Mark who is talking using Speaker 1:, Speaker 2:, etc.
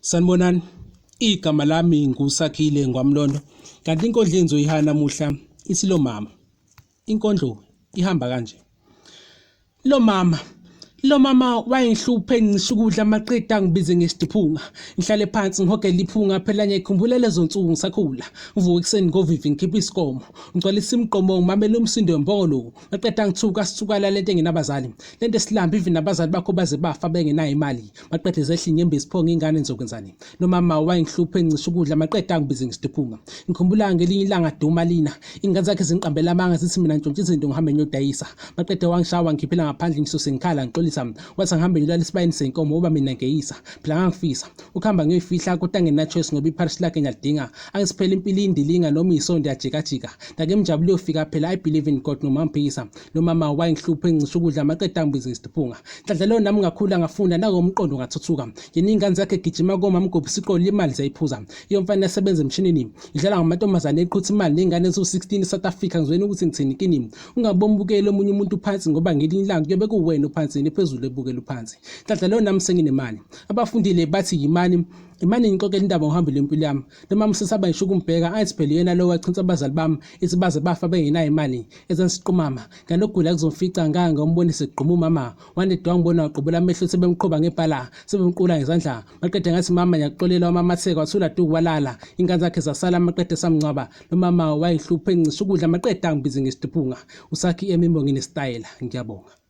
Speaker 1: Sanibonani, igama lami nguSakhile Ngwamlondo, kanti inkondlo engizoyiha namuhla ithi lo mama. Inkondlo ihamba kanje. Lo mama Lo mama wayengihluphe ngisho ukudla amaqeda angibize ngesidiphunga. Ngihlale phansi ngihogele iphunga phela ngiyayikhumbula lezo nsuku ngisakhula. Ngivuka ekuseni ngovivi ngikhipha isikomo. Ngigcwalisa imigqomo ngimamele umsindo wembongolo. Maqeda ngithuka sithukala lento engenabazali. Lento esilambi even nabazali bakho baze bafa bengenayo imali. Maqede zehla inyembezi pho ngingane ngizokwenzani. Lo mama wayengihluphe ngisho ukudla maqeda angibize ngesiduphunga. Ngikhumbula ngelinye ilanga duma lina. Ingane zakhe zingiqambela amanga zithi mina ntshontsha izinto ngihambe ngiyodayisa. Maqede wangishawa ngikhiphela ngaphandle ngisuse ngikhala ngixolisa. Wathi angihambe ngiyolala esibayeni senkomo ngoba mina ngeyisa. Phela ngangifisa ukuhamba ngiyoyifihla kodwa angena choice ngoba iparish lakhe ngiyalidinga. Angisiphela impilo indilinga noma isondo yajikajika. Ndake mjabule uyofika phela I believe in God noma ngiphikisa. Lo mama wayengihluphe ngisho ukudla maqeda angibize ngesiduphunga. Nhlanhla leyo nami ngakhula ngafunda nakomqondo ngathuthuka. Yena ingane zakhe gijima koma mgobhi siqolo imali ziyayiphuza. Iyo mfana esebenza emshinini. Idlala ngamantombazane eqhutha imali nengane eziwu-16 South Africa ngizweni ukuthi ngithini kini. Ungabombukeli omunye umuntu phansi ngoba ngelinye ilanga kuyobe kuwena uphansi yena ephezulu ebukela uphansi. Nhlanhla leyo nami senginemali. Abafundile bathi yimani imani ngixoxela indaba ngohambo lwempilo yami. Lo mama usesaba ngisho ukumbheka athi phela yena lo wachinsa abazali bami ithi baze bafa bengenayo imali. Ezansiqumama nganogula kuzomfica nganga umbonise gquma umama wanedwa ngibona waqubula amehlo sebemqhuba ngebhala sebemqula ngezandla maqede ngathi mama ngiyakuxolela wamamatheka wathula duku walala ingane zakhe zasala maqede samngcwaba lo mama wayehluphe ncisha ukudla maqede angibize ngesiduphunga usakhi emimbo nginesitayela ngiyabonga.